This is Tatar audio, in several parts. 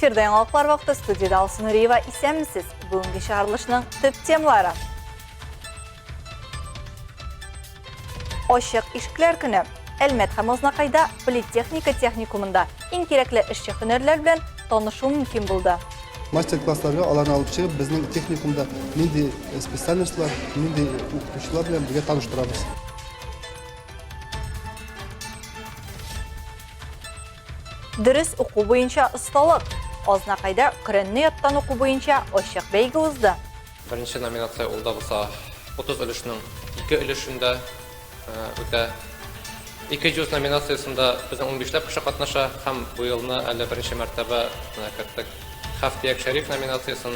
Эфирда яңалыклар вакыты студиядә Алсу Нуриева. Исәнмесез. Бүгенге чыгарылышның төп темалары. Ачык ишекләр көне. Әлмәт һәм Азнакайда политехника техникумында иң кирәкле эшче һөнәрләр белән танышу мөмкин булды. Мастер-классларга аларны алып чыгып, безнең техникумда нинди специальностьлар, нинди укытучылар белән бергә таныштырабыз. Дөрес уку буенча осталык. Азнакайда Коръәнне яттан уку буенча ачык бәйге узды. Беренче номинация ул да булса 30 өлешнең ике өлешендә үтә. 200 номинациясендә безнең унбишләп кеше катнаша һәм бу елны әле беренче мәртәбә менә керттек Хәфтияк Шәриф номинациясен.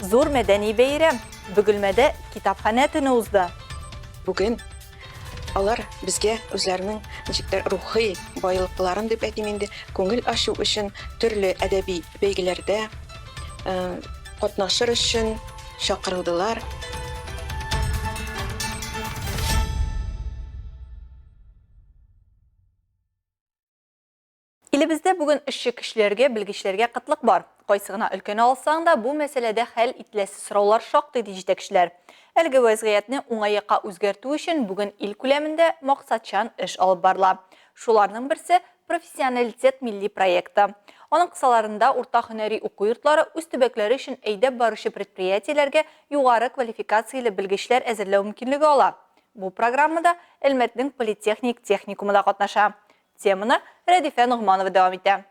Зур мәдәни бәйрәм Бөгелмәдә китапханә төне узды. Бүген алар безгә үзләренең ничектер рухи байлыкларын дип әйтим инде, күңел ачу өчен төрле әдәби бәйгеләрдә катнашыр өчен чакырылдылар. Илебездә бүген эшче көчләргә, белгечләргә кытлык бар. Кайсы гына өлкәне алсаң да, бу мәсьәләдә хәл ителәсе сораулар шактый, ди җитәкчеләр. Әлеге вәзгыятьне уңай якка үзгәртү өчен бүген ил күләмендә максатчан эш алып барыла. Шуларның берсе, Профессионалитет милли проекты. Аның кысаларында урта һөнәри уку йортлары үз төбәкләре өчен әйдәп баручы предприятиеләргә югары квалификацияле белгечләр әзерләү мөмкинлеге ала. Бу программада Әлмәтнең политехник техникумы да катнаша. Теманы Рәдифә Ногманова дәвам итә.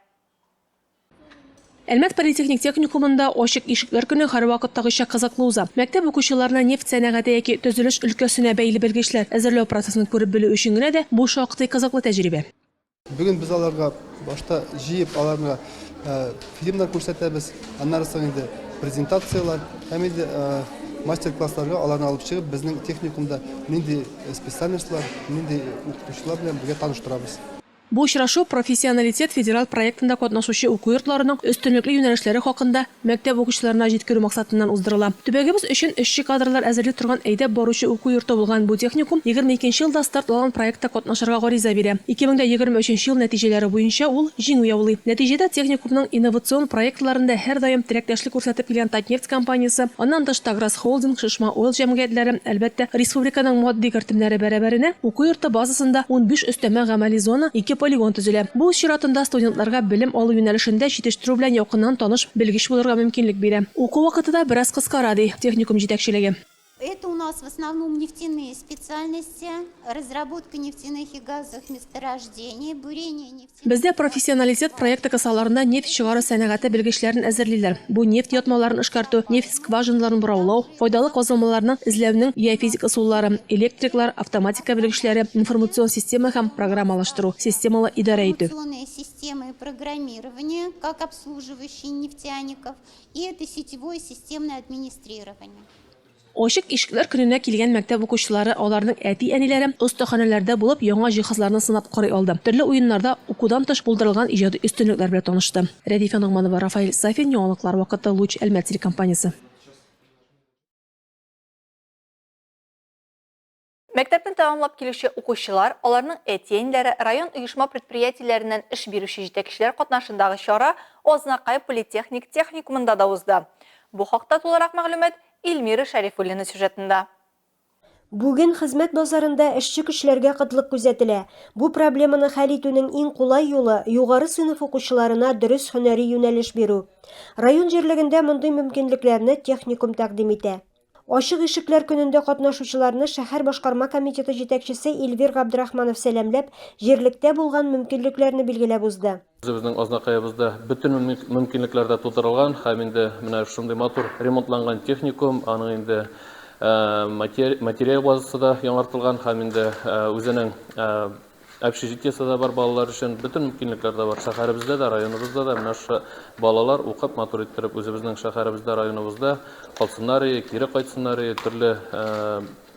Әлмәт политехник техникумында Ачык ишекләр көне һәрвакыттагыча кызыклы уза. Мәктәп укучыларына нефть сәнәгате яки төзелеш өлкәсенә бәйле белгечләр әзерләү процессын күреп белү өчен генә дә бу шактый кызыклы тәҗрибә. Бүген без аларга башта җыеп аларга фильмнар күрсәтәбез, аннары соң инде презентацияләр һәм инде мастер-классларга аларны алып чыгып, безнең техникумда нинди специальностьлар, нинди укытучылар белән бергә таныштырабыз. Бу очрашу Профессионалитет федераль проектында катнашучы уку йортларының өстенлекле юнәлешләре хакында мәктәп укучыларына җиткерү максатыннан уздырыла. Төбәгебез өчен эшче кадрлар әзерли торган әйдәп баручы уку йорты булган бу техникум 22 нче елда старт алган проектта катнашырга гариза бирә. 2023 нче ел нәтиҗәләре буенча ул җиңү яулый. Нәтиҗәдә техникумның инновацион проектларында һәрдаим теләктәшлек күрсәтеп килгән Татнефть компаниясе, аннан тыш Таграс Холдинг, Шишма Ойл җәмгыятьләре, әлбәттә, республиканың матди кертемнәре бәрабәренә уку йорты базасында 15 өстәмә гамәли зона, ике полигон төзелә. Бу үз чиратында студентларга белем алу юнәлешендә җитештерү белән якыннан таныш белгеч булырга мөмкинлек бирә. Уку вакыты да бераз кыскара, ди техникум җитәкчелеге. Это у нас в основном нефтяные специальности, разработка нефтяных и газовых месторождений, бурение нефтяных Бездә Профессионалитет проекты кысаларында нефть чыгару сәнәгате белгечләрен әзерлиләр. Бу нефть ятмаларын эшкәртү, нефть скважиналарын бораулау, файдалы казылмаларны эзләүнең геофизик ысуллары, электриклар, автоматика белгечләре, информацион система һәм программалаштыру, системалы идарә итү. Информационные системы и программирование, как обслуживающие нефтяников, и это сетевое системное администрирование. Ачык ишекләр көненә килгән мәктәп укучылары, аларның әти-әниләре остаханәләрдә булып, яңа җиһазларны сынап карый алды, төрле уеннарда укудан тыш булдырылган иҗади өстенлекләр белән танышты. Рәдифә Ногманова, Рафаэль Сафин, Яңалыклар вакыты, Луч, Әлмәт телекомпаниясе. Мәктәпне тәмамлап килүче укучылар, аларның әти-әниләре, район оешма-предприятиеләреннән эш бирүче җитәкчеләр катнашындагы чара Азнакай политехник техникумында да узды. Бу хакта тулырак мәгълүмат Эльмира Шәрифуллина сюжетында. Бүген хезмәт базарында эшче көчләргә кытлык күзәтелә. Бу проблеманы хәл итүнең иң кулай юлы, югары сыйныф укучыларына дөрес һөнәри юнәлеш бирү. Район җирлегендә мондый мөмкинлекләрне техникум тәкъдим итә. Ачык ишекләр көнендә катнашучыларны шәһәр башкарма комитеты җитәкчесе Эльвир Габдрахманов сәламләп, җирлектә булган мөмкинлекләрне билгеләп узды. Үзебезнең Азнакаебызда бөтен мөмкинлекләр дә тудырылган һәм инде менә шундый матур ремонтланган техникум, аның инде материаль базасы да яңартылган һәм инде үзенең Общежитиесе дә бар балалар өчен, бөтен мөмкинлекләр дә бар. Шәһәребездә дә, районыбызда да менә шушы балалар укып, матур иттереп үзебезнең шәһәребездә, районыбызда калсыннар ие, кире кайтсыннар ие, төрле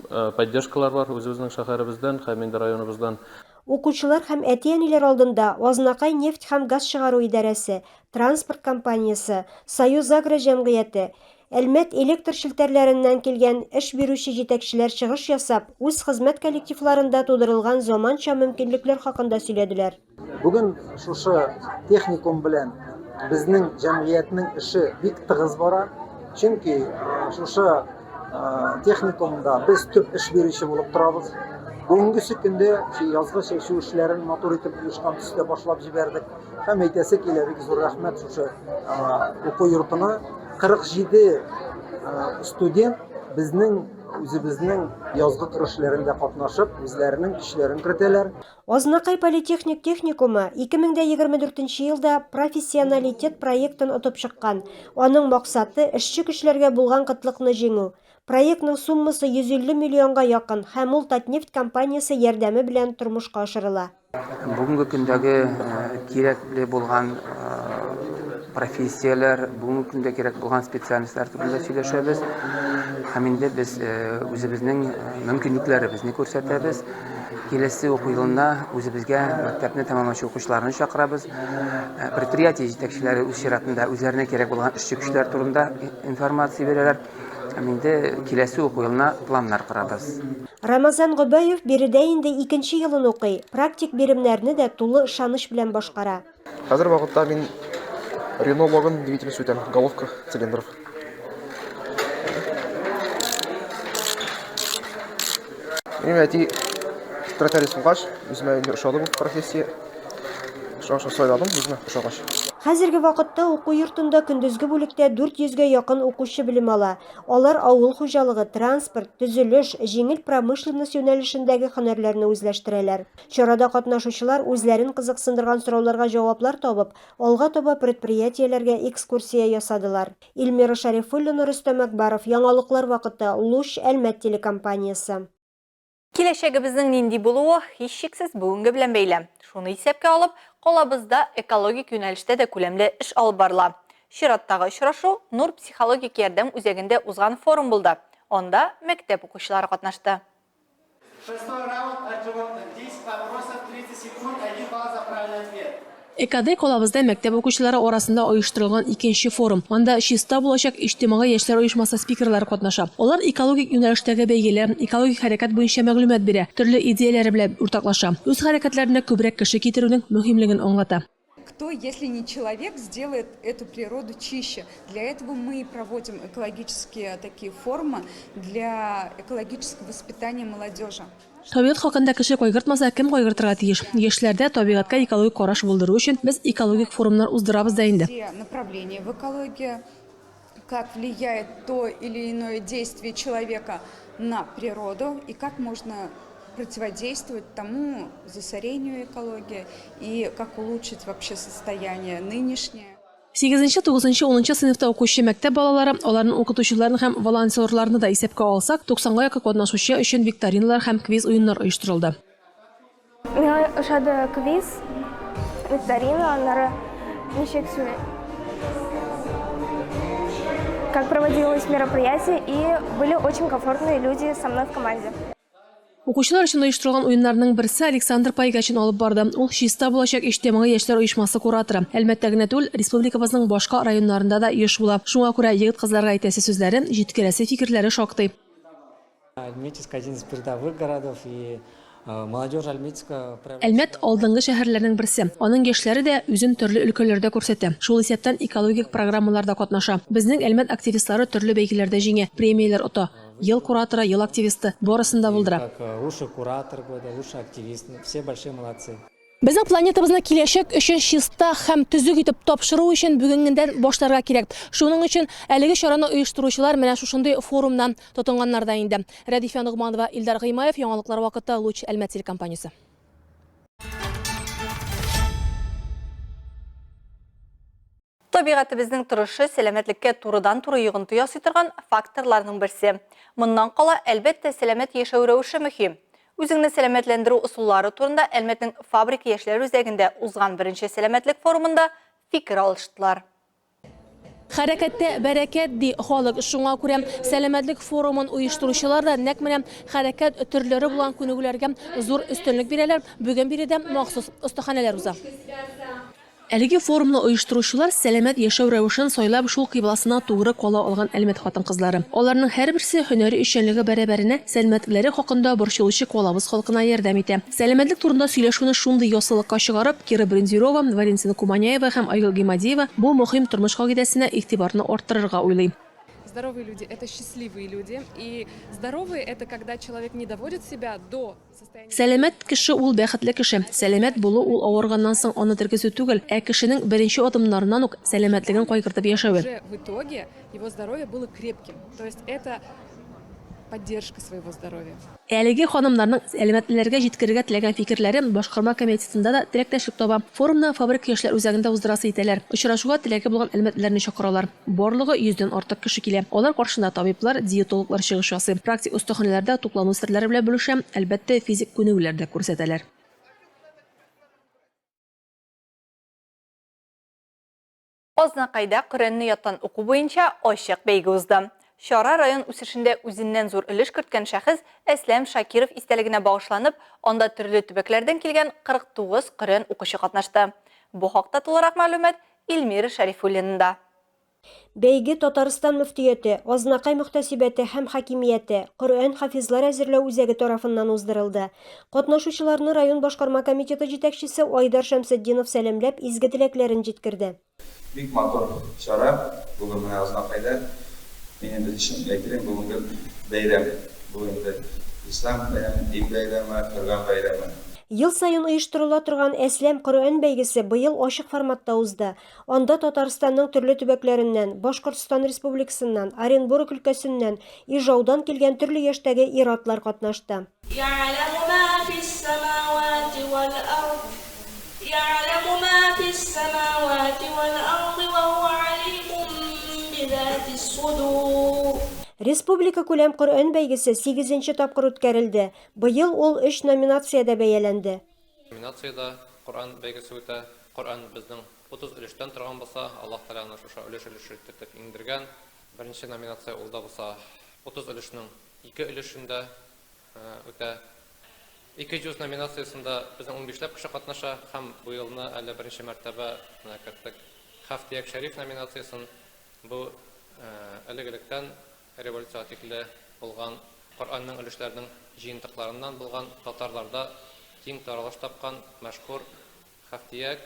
поддержкалар бар үзебезнең шәһәребездән һәм инде районыбыздан. Укучылар һәм әти-әниләр алдында Азнакай нефть һәм газ чыгару идарәсе, транспорт компаниясе, Союзагро җәмгыяте, Әлмәт электр челтәрләреннән килгән эш бирүче җитәкчеләр чыгыш ясап, үз хезмәт коллективларында тудырылган заманча мөмкинлекләр хакында сөйләделәр. Бүген шушы техникум белән безнең җәмгыятьнең эше бик тыгыз бара. Чөнки шушы техникумда без төп эш бирүче булып торабыз. Бүгенгесе көндә язгы чәчү эшләрен матур итеп оешкан төстә башлап җибәрдек. Һәм әйтәсе килә, бик зур рәхмәт шушы уку йортына. 47 студент безнең үзебезнең язгы кыр эшләрендә катнашып, үзләренең көчләрен кертәләр. Азнакай политехник техникумы 2024 нче елда Профессионалитет проектын отып чыккан. Аның максаты, эшче көчләргә булган кытлыкны җиңү. Проектның суммасы 150 миллионга якын һәм ул Татнефть компаниясе ярдәме белән тормышка ашырыла. Бүгенге көндәге кирәкле булган профессияләр, бүгенге көндә кирәк булган специальностьлар турында сөйләшәбез. Һәм инде без үзебезнең мөмкинлекләребезне күрсәтәбез. Киләсе уку елына үзебезгә мәктәпне тәмамлаучы укучыларны чакырабыз. Предприятие җитәкчеләре үз чиратында үзләренә кирәк булган эшче көчләр турында информация бирәләр. Һәм инде киләсе уку елына планнар корабыз. Рамазан Гобәев биредә инде икенче елын укый, практик биремнәрне дә тулы ышаныч белән башкара. Хәзер вакытта мин Рено Логан двигателен сүтәм, головка цилиндров. Минем әти тракторист булгач, үземә инде ошады бу профессия. Шуңа шуны сайладым, үземә ошагач. Хәзерге вакытта уку йортында көндезге бүлектә 400 гә якын укучы белем ала. Алар авыл хуҗалыгы, транспорт, төзелеш, җиңел промышленность юнәлешендәге һөнәрләрне үзләштерәләр. Чарада катнашучылар үзләрен кызыксындырган сорауларга җаваплар табып, алга таба предприятиеләргә экскурсия ясадылар. Эльмира Шәрифуллина, Рөстәм Әкбаров, Яңалыклар вакыты, Луч, Әлмәт телекомпаниясе. Киләчәгебезнең нинди булуы, һичшиксез, бүгенге белән бәйле. Шуны исәпкә алып, калабызда экологик юнәлештә дә күләмле эш алып барыла. Чираттагы очрашу Нур психологик ярдәм үзәгендә узган форум булды. Анда мәктәп укучылары катнашты. Шестой раунд от животных. Десять вопросов, 30 секунд, один балл за правильный ответ. Экоday калабызда мәктәп укучылары арасында оештырылган икенче форум. Анда Чиста булачак иҗтимагый яшьләр оешмасы спикерлары катнаша. Алар экологик юнәлештәге бәйгеләр, экологик хәрәкәт буенча мәгълүмат бирә, төрле идеяләре белән уртаклаша, үз хәрәкәтләренә күбрәк кеше китерүнең мөһимлеген аңлата. Кто, если не человек, сделает эту природу чище? Для этого мы и проводим экологические такие форумы для экологического воспитания молодежи. Табигать хакында кеше кайгыртмаса, кем кайгыртырга тиеш? Яшьләрдә табигатькә экологик караш булдыру өчен без экологик форумнар уздырабыз да инде. Все направления в экологии, как влияет то или иное действие человека на природу и как можно противодействовать тому засорению экологии и как улучшить вообще состояние нынешнее. Сигезенче, тугызынчы, унынчы сыйныфта укучы мәктәп балалары, аларның укытучыларын һәм волонтерларны да исәпкә алсак, туксанга якын катнашучы өчен викториналар һәм квиз-уеннар оештырылды. Миңа ошады квиз, викторина, аннары ничек сөйлә как проводилось мероприятие и были очень комфортные люди со мной в команде. Укучылар өчен оештырылган уеннарның берсе Александр Пайгачин алып барды. Ул Чиста булачак иҗтимагый яшьләр оешмасы кураторы. Әлмәттә генә түгел, республикабызның башка районнарында да еш була. Шуңа күрә егет-кызларга әйтәсе сүзләре, җиткерәсе фикерләре шактый. Альметьевск один из передовых городов и молодежь Альметьевска Әлмәт, алдынгы шәһәрләрнең берсе. Аның яшьләре дә үзен төрле өлкәләрдә күрсәтә. Шул исәптән экологик программаларда катнаша. Безнең Әлмәт активистлары төрле бәйгеләрдә җиңә, премияләр ота. Ел кураторы, ел активисты, барысын да булдыра. Как лучший куратор года, лучший активист. Все большие молодцы. Безнең планетабызны киләчәк өчен чиста һәм төзек итеп тапшыру өчен бүгенгедән башларга кирәк. Шуның өчен әлеге чараны оештыручылар менә шушындый форумнан тотынганнар да инде. Рәдифә Ногманова, Илдар Гыймаев, Яңалыклар вакыты, Луч, Әлмәт телекомпаниясе. Табигатебезнең торышы сәламәтлеккә турыдан-туры йогынты ясый торган факторларның берсе. Моннан кала, әлбәттә, сәламәт яшәү рәвеше мөһим. Үзеңне сәламәтләндерү ысуллары турында Әлмәтнең Фабрика яшьләр үзәгендә узган беренче сәламәтлек форумында фикер алыштылар. Хәрәкәттә бәрәкәт, ди халык. Шуңа күрә сәламәтлек форумын оештыручылар да нәкъ менә хәрәкәт төрләре булган күнегүләргә зур өстенлек бирәләр. Бүген биредә махсус остаханәләр уза. Әлеге форумны оештыручылар, сәламәт яшәү рәвешен сайлап, шул кыйбласына тугры кала алган Әлмәт хатын-кызлары. Аларның һәрберсе һөнәри эшчәнлеге бәрабәренә сәламәтлекләре хакында борчылучы калабыз халкына ярдәм итә. Сәламәтлек турында сөйләшүне шундый яссылыкка чыгарып, Кира Брендюрова, Валентина Куманяева һәм Айгөл Гыймадиева бу мөһим тормыш кагыйдәсенә игътибарны арттырырга уйлый. Здоровые люди, это счастливые люди. И здоровые, это когда человек не доводит себя до состояния. Сәламәт кеше ул бәхетле кеше. Сәламәт булу ул авырганнан соң аны тергезү түгел, ә кешенең беренче адымнарыннан ук сәламәтлеген кайгыртып яшәве. Уже в итоге его здоровье было крепким. То есть это поддержка своего здоровья. Әлеге ханымнарның әлмәтлеләргә җиткерергә теләгән фикерләре башкарма комитетында да теләктәшлек таба. Форумны Фабрика яшьләр үзәгендә уздырасы итәләр. Очрашуга теләге булган әлмәтлеләрне чакыралар. Барлыгы йөздән артык кеше килә. Алар каршында табиблар, диетологлар чыгыш ясый. Практик остаханәләрдә туклану серләре белән бүлешә, әлбәттә, физик күнегүләр дә күрсәтәләр. Азнакайда Коръәнне яттан уку буенча ачык бәйге узды. Чара район үсешендә үзеннән зур өлеш керткән шәхес Әсләм Шакиров истәлегенә багышланып, анда төрле төбәкләрдән килгән 49 Коръән укучы катнашты. Бу хакта тулырак мәгълүмат Эльмира Шәрифуллинада. Бәйге Татарстан мөфтияте, Азнакай мөхтәсибәте һәм хакимияте, Коръән хафизлар әзерләү үзәге тарафыннан уздырылды. Катнашучыларны район башкарма комитеты җитәкчесе Айдар Шәмсетдинов сәламләп, изге теләкләрен җиткерде. Бик матур чара бүген менә Азнакайда. Мин инде чын әйтелим, бүгенге бәйрәм, бу инде ислам бәйрәме, дин бәйрәме, Коръән бәйрәме. Ел саен оештырыла торган Әсләм Коръән бәйгесе быел ачык форматта узды. Анда Татарстанның төрле төбәкләреннән, Башкортстан Республикасыннан, Оренбург өлкәсеннән, Ижаудан килгән төрле яшьтәге ир-атлар катнашты. Йәгъләмү мә фис-сәмавати вәл-ард, йәгъләмү мә фис-сәмавати вәл-ард вә һуә алимун бизатис-судур. Республикакүләм Коръән бәйгесе сигезенче тапкыр үткәрелде. Быел ул өч номинациядә бәяләнде. Номинациядә Коръән бәйгесе үтә. Коръән безнең 30 өлештән торган булса, Аллаһ Тәгалә аны шушы өлеш-өлеш итеп иңдергән. Беренче номинация ул да булса 30 өлешнең ике өлешендә үтә. 200 номинациясендә безнең унбишләп кеше катнаша һәм бу елны әле беренче мәртәбә менә керттек Хәфтияк Шәриф номинациясен. Бу элек-электән революциягә тикле булган Коръәннең өлешләренең җыентыкларыннан булган татарларда киң таралыш тапкан мәшһүр Хәфтияк,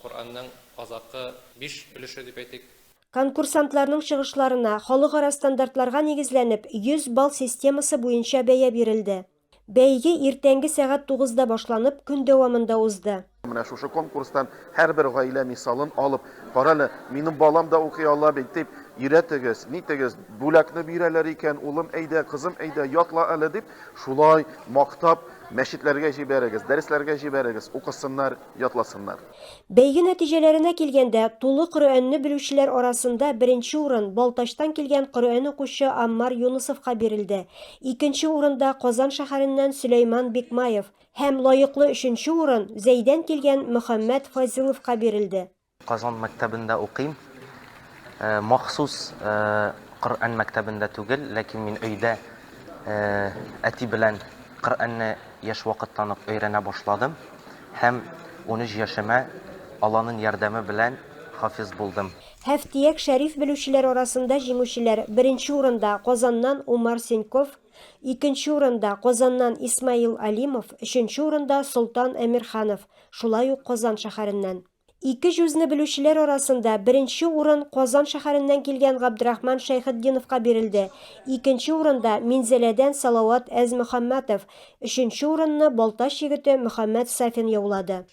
Коръәннең азаккы биш өлеше дип әйтик. Конкурсантларның чыгышларына, халыкара стандартларга нигезләнеп, 100 балл системасы буенча бәя бирелде. Бәйге иртәнге сәгать тугызда башланып, көн дәвамында узды. Менә шушы конкурстан һәрбер гаилә мисалын алып, карале, минем балам да укый ала бит, дип, өйрәтегез, нитегез, бүләкне бирәләр икән, улым әйдә, кызым әйдә, ятла әле, дип, шулай мактап, мәчетләргә җибәрегез, дәресләргә җибәрегез, укысыннар, ятласыннар. Бәйге нәтиҗәләренә килгәндә, тулы Коръәнне белүчеләр арасында беренче урын Балтачтан килгән Коръән укучы Аммар Юнысовка бирелде, икенче урында, Казан шәһәреннән Сөләйман Бикмаев һәм лаеклы өченче урын Зәйдән килгән Мөхәммәт Фазиловка бирелде. Казан мәктәбендә укыйм. Махсус Коръән мәктәбендә түгел, ләкин мин өйдә әти белән Коръәнне яшь вакыттан ук өйрәнә башладым һәм 13 яшемә Алланың ярдәме белән хафиз булдым. Һәфтияк шәриф белүчеләр арасында җиңүчеләр, беренче урында, Казаннан Умар Сеньков, икенче урында, Казаннан Исмаил Алимов, өченче урында, Солтан Әмирханов, шулай ук Казан шәһәреннән. Ике җүзне белүчеләр арасында беренче урын Казан шәһәреннән килгән Габдрахман Шәйхетдиновка бирелде, икенче урында, Минзәләдән Салават Әзмөхәммәтов, өченче урынны Балтач егете Мөхәммәт Сафин яулады.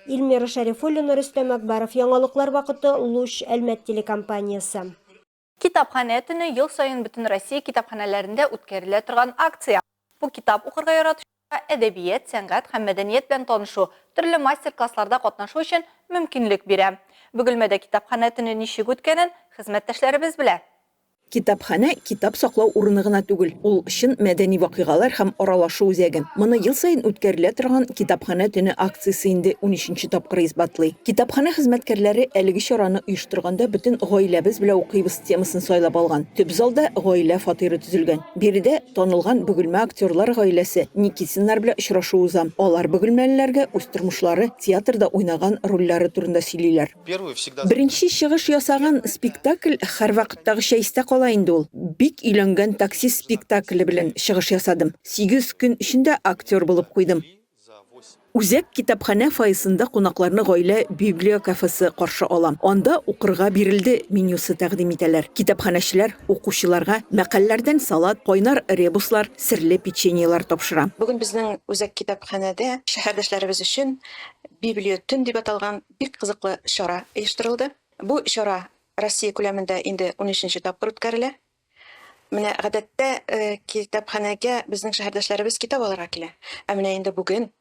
Эльмира Шәрифуллина, Рөстәм Әкбаров, Яңалыклар вакыты, Луч, Әлмәт телекомпаниясе. Китапханә төне ел саен Бөтенроссия китапханәләрендә үткәрелә торган акция. Бу китап укырга яратучыларга әдәбият, сәнгать һәм мәдәният белән танышу, төрле мастер-классларда катнашу өчен мөмкинлек бирә. Бөгелмәдә китапханә төне ничек үткәнен хезмәттәшләребез белә. Китапханә китап саклау урыны гына түгел, ул чын мәдәни вакыйгалар һәм аралашу үзәге. Моны ел саен үткәрелә торган Китапханә төне акциясе инде унөченче тапкыр исбатлый. Китапханә хезмәткәрләре әлеге чараны оештырганда бөтен гаиләбез белән укыйбыз темасын сайлап алган. Төп залда гаилә фатиры төзелгән. Биредә танылган Бөгелмә актерлар гаиләсе Никитиннар белән очрашу уза. Алар бөгелмәлеләргә үз тормышлары, театрда уйнаган рольләре турында сөйлиләр. Беренче чыгыш ясаган спектакль һәрвакыттагыча истә кала инде ул. Бик өйләнгән таксист спектакле белән чыгыш ясадым. 8 көн эчендә актер булып куйдым. Үзәк китапханә фойесында кунакларны гаилә библиокафесы каршы ала. Анда Укырга бирелде менюсы тәкъдим итәләр. Китапханәчеләр укучыларга мәкальләрдән салат, кайнар ребуслар, серле печеньелар тапшыра. Бүген безнең үзәк китапханәдә шәһәрдәшләребез өчен Библиотөн дип аталган Бик кызыклы чара оештырылды. Бу чара Россия күләмендә инде унөченче тапкыр үткәрелә. Менә гадәттә китапханәгә безнең шәһәрдәшләребез китап алырга килә. Ә менә инде бүген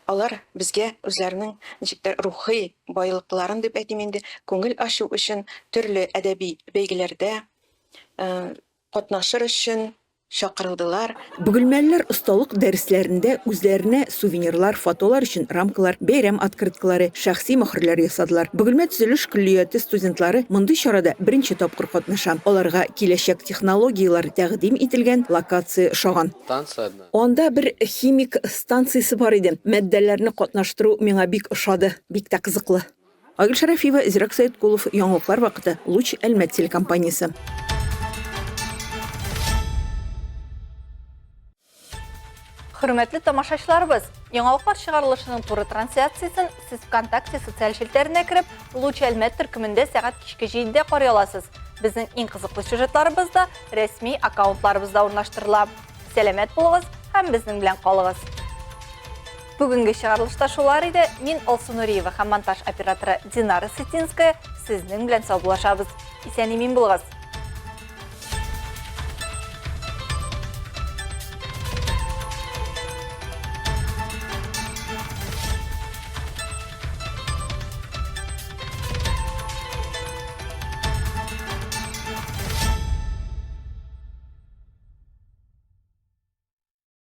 алар безгә үзләренең ничектер рухи байлыкларын дип әйтим инде, күңел ачу өчен төрле әдәби бәйгеләрдә катнашыр өчен чакырылдылар. Бөгелмәлеләр осталык дәресләрендә үзләренә сувенирлар, фотолар өчен рамкалар, бәйрәм открыткалары, шәхси мөхерләр ясадылар. Бөгелмә төзелеш көллияте студентлары мондый чарада беренче тапкыр катнаша. Аларга киләчәк технологияләр тәкъдим ителгән локация ошаган. Анда бер химик станциясе бар иде. Матдәләрне катнаштыру миңа бик ошады, бик тә кызыклы. Айгөл Шәрәфиева, Зирәк Сәеткулов, Яңалыклар вакыты, Луч Әлмәт телекомпаниясе. Хөрмәтле тамашачыларыбыз, яңалыклар чыгарылышының туры трансляциясен сез ВКонтакте социаль челтәренә кереп, Луч Әлмәт төркемендә сәгать кичке 7-дә карый аласыз. Безнең иң кызыклы сюжетларыбыз да рәсми аккаунтларыбызда урнаштырыла. Сәламәт булыгыз һәм безнең белән калыгыз. Бүгенге чыгарылышта шулар иде. Мин Алсу Нуриева һәм монтаж операторы Динара Сытинская сезнең белән саубуллашабыз. Исән-имин булыгыз.